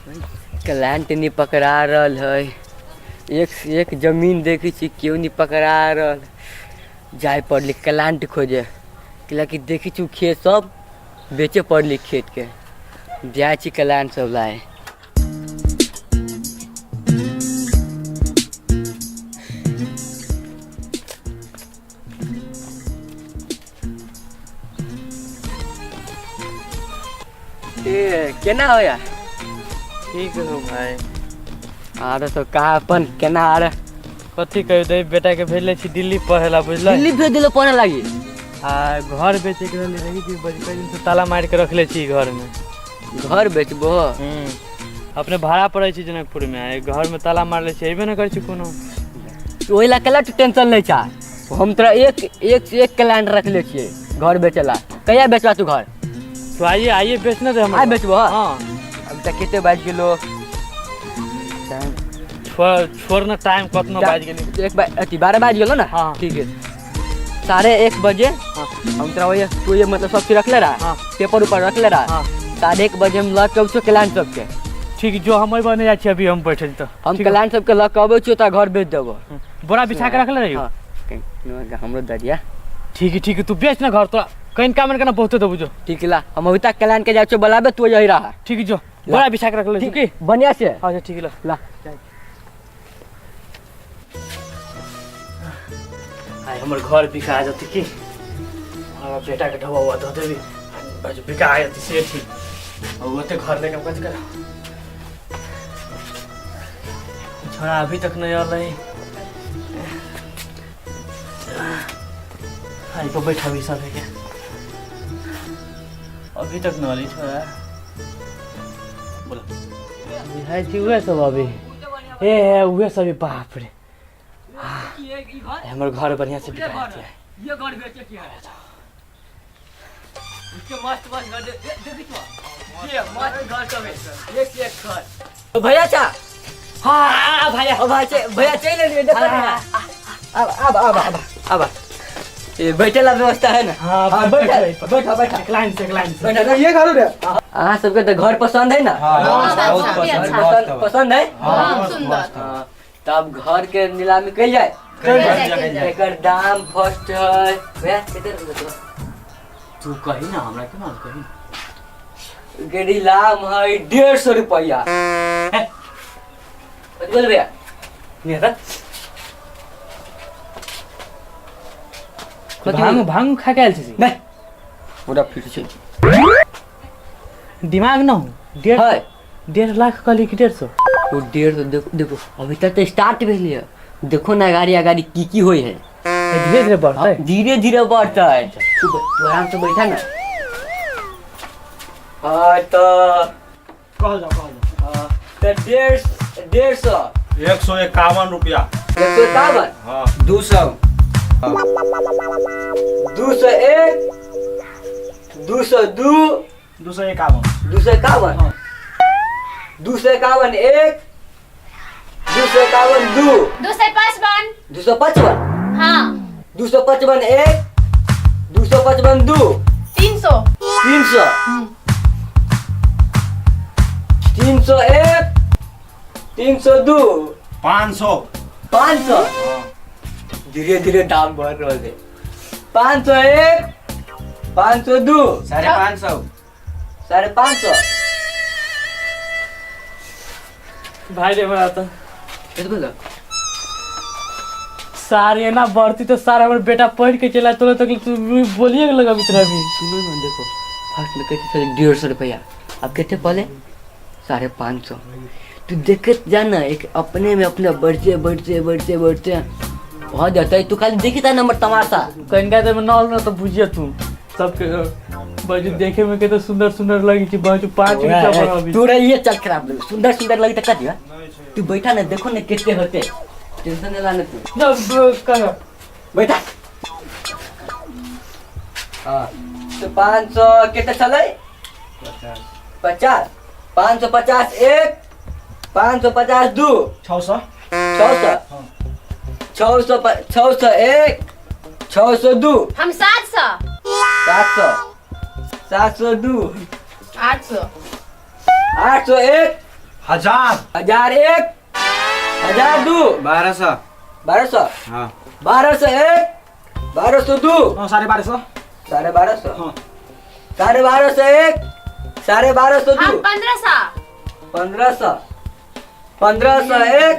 Client नहीं पकड़ा रहल है। एक से एक जमीन देखै छी, केओ नहीं पकड़ा रहल। जाय पड़लै क्लाइंट खोजे, कैलाकि देखै छी ओ खेत सब बेचे पड़लै। खेतके जाइ छी क्लाइंट सब लाए। ए केना होया? ठीक हो भाई। आरे तो कहा अपन केना आरे? कथी कहियो दे, बेटा के भेजले छी दिल्ली पढ़े ला, बुझल? दिल्ली भेज दिलो पढ़े लागी? आ घर बेचे के रहले रही कि बज कई दिन से ताला मार के रखले छी घर में। घर बेचबो? हम्म, अपने भाड़ा पड़े छी जनकपुर में, आ घर में ताला मारले छी, अइबे न करै छी कोनो। तो ओहि ला केला टेंशन नहीं छा, हम तोरा एक एक से एक क्लाइंट रखले छियै घर बेचला। कहिया बेचबा तू घर? तो आइए आइए, बेचने दे हमरा। आइ बेचबो? हाँ। अब तक कते बाजि गेलो? छोड़ छोड़ न, टाइम कतना बाजि गेलै? एक अथी 12 बाजि गेलो ना? हाँ। ठीक है, 1:30 बजे। हाँ। हम तोरा वही तू ये मतलब सब चीज रखले रहा। हाँ। पेपर ऊपर रखले रहा। हाँ। 1:30 बजे हम लऽ के अबै छियौ क्लाइंट सबके। ठीक, जो हम अइबो नहि जाइ छी, अभी हम बैठल तऽ। हम ठीक है। क्लाइंट सबके लऽ के अबै छियौ तऽ घर बेच देबो। बोरा बिछा के रखले रहियो। हाँ, हमरो दरिया। ठीक है ठीक है, तू बेच ना घर, तोरा कहीं काम करना बहुते देबू जो। ठीक ला, हम अभी तक क्लाइंट के जाइ छियौ बोलाबे, तू यही रहा। ठीक है, जो बोरा बिछा के रखले ठीक की बढ़िया से। अच्छा ठीक है ला। ला। आइ हमर घर बिका जतै की, हमरा बेटा के ढोबा उबा धऽ देबी, बस बिका जतै से ठीक। आ ओते घर लेके कथी करब? छोड़ा अभी तक नहीं अलै। आइ पर बैठाबी सब के, अभी तक नहीं अलै छोड़ा। बोला बुझाइ छी उहे सब अभी ए ए उहे सब, बाप रे, हमर घर बढ़िया से बिका जेतै। ये घर बेचे की है? उसके मस्त मस्त घर देखी तो, ये मस्त घर सब है, एक से एक घर। तो भैया चा। हाँ भैया। ओ भाई भैया चल लिए, देखो ना। अब अब अब अब अब ये बैठे ला व्यवस्था है ना? हाँ, हाँ, बैठो, बैठा बैठा बैठा। लाइन से, लाइन से। बैठा ना। ये घर रे? अहाँ सबके तो घर पसंद है ना? हाँ, बहुत बहुत अच्छा, पसंद, अच्छा। बहुत पसंद पसंद है? हाँ, सुंदर। हाँ, तब घर के नीलामी कल जाए। कयल जाय, कयल जाय। एकर दाम फर्स्ट है भैया, कितने रुपये? तू कही ना, हमरा के मालूम, कही ना। के नीलाम है 150 रुपया। कथी बोल भैया? नहीं था। कथी? भांग भांग खा के आयल छी? नहीं, पूरा फिट छै। दिमाग न हो डेढ़ है 1.5 लाख कहली कि 150? ओ 150। देखो देखो, अभी तक तो स्टार्ट भेल है, देखो ना गाड़ी अगाड़ी की की होई है। धीरे धीरे बढ़तै। धीरे धीरे बढ़ता है। तू आराम से बैठा ना। हाँ तो कहल जाओ, कहल जाओ। हाँ, तो 150। 151 रुपया। 151। हाँ। 200। 201, 202। 251। 251। 251 एक, 251 दू। 255। 255। हाँ। 255 एक, 255 दू। 300। 300। 301, 302। 500। 500। धीरे धीरे दाम बढ़ रहा है। 501, 502। 550। 550। भाई रे, बड़ा तो कथी बोलो? सार एना बढ़ती तो सार हमर बेटा पढ़ के चला तोरे तक तू बोलिए के लगबी रही। सुनो ना, देखो, फर्स्ट में कहते थे 150 रुपया, अब कहते पहले 550। तू देखत जा ना, एक अपने में अपना बढ़ते बढ़ते बढ़ते बढ़ते हो जाता है। तू खाली देखी था नंबर तमाशा। कनिका देर में नल न तो बुझिए तू सबके बाजू देखे में कते सुंदर सुंदर लगी छी, बाजू 5 रुपया बढ़ाबी। तोरा ये चल खराब लगे, सुंदर सुंदर लगी तो कथी है? तू बैठा ना, देखो ना कितने होते, टेंशन नहीं लाने तू। जब कह। बैठा। हाँ तो 500 कितने चले? 50। 550 एक, 550 दू। 600। 600। 600, 601, 602। हम 700। 700, 702। 800। 801, हजार। 1001, 1002, 1200। 1200। हाँ। 1201, 1202। हाँ, 1250। 1250। हाँ। 1251, 1250 हम दू। 1500। 1500, 1501,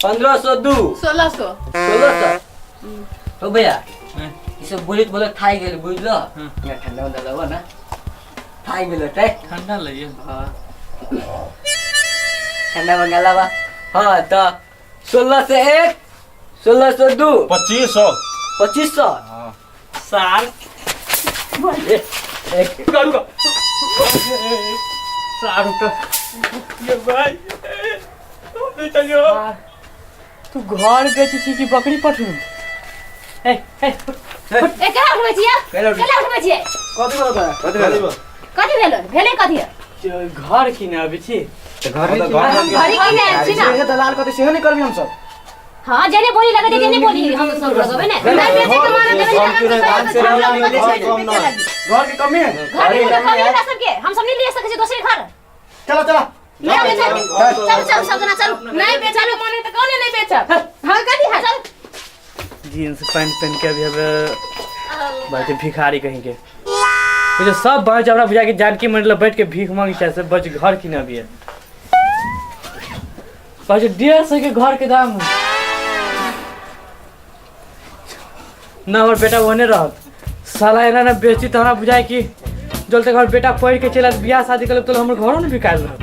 1502। 1600। 1600। हो भैया, ई सब बोलैत बोलैत थाकि गेल, बुझलो? यहाँ ठंडा उंडा लगो ना, थाकि गेल होतै। ठंडा लगे। हाँ, ठंडा मंगाला बा। हाँ, तो 1601, 1602। 2500। 2500। साल एक करूँगा साल का ये भाई बेचा। तू घर बेचै छी कि बकरी पठू? ए ए। ए, केना उठबै छियै? केना उठबै? केना उठबै छियै? कथी बोलत है? कथी भेल? कथी भेल? भेलै कथी? घर किने अबै छी। घर घरे किने आयल छी ना। से दलाल कथी सेहो नहीं करबी हम सब। हाँ, जेने बोली लगे जेने बोली हम सब लगबै ने। नहीं बेचे के माना देबै। कम क्यों नहीं? दाम से घर कम ना। घर के कमी है। के कमी हमरा सबके, हम सब नहीं ले सकै छी दोसरे घर। चलो चलो। नहीं बेचे। चल चल, सब जना चल। नहीं बेचे के माने तो कौने नहीं बेचब। हाँ, कथी है? चल। जीन्स पैंट पहन के अभी हमे बात भिखारी कहीं के मुझे सब बच हमरा बुझा के जानकी मंदिर बैठ के भीख मांगी छै से बच घर किने अभी है बच 150 के घर के दाम ना। हमर बेटा ओहने रहत साला, एना ना बेची तो हमरा बुझाए कि जल तक हमर बेटा पढ़ के चलत, बियाह शादी कर तो हमर घरो ने बिकायल रहत।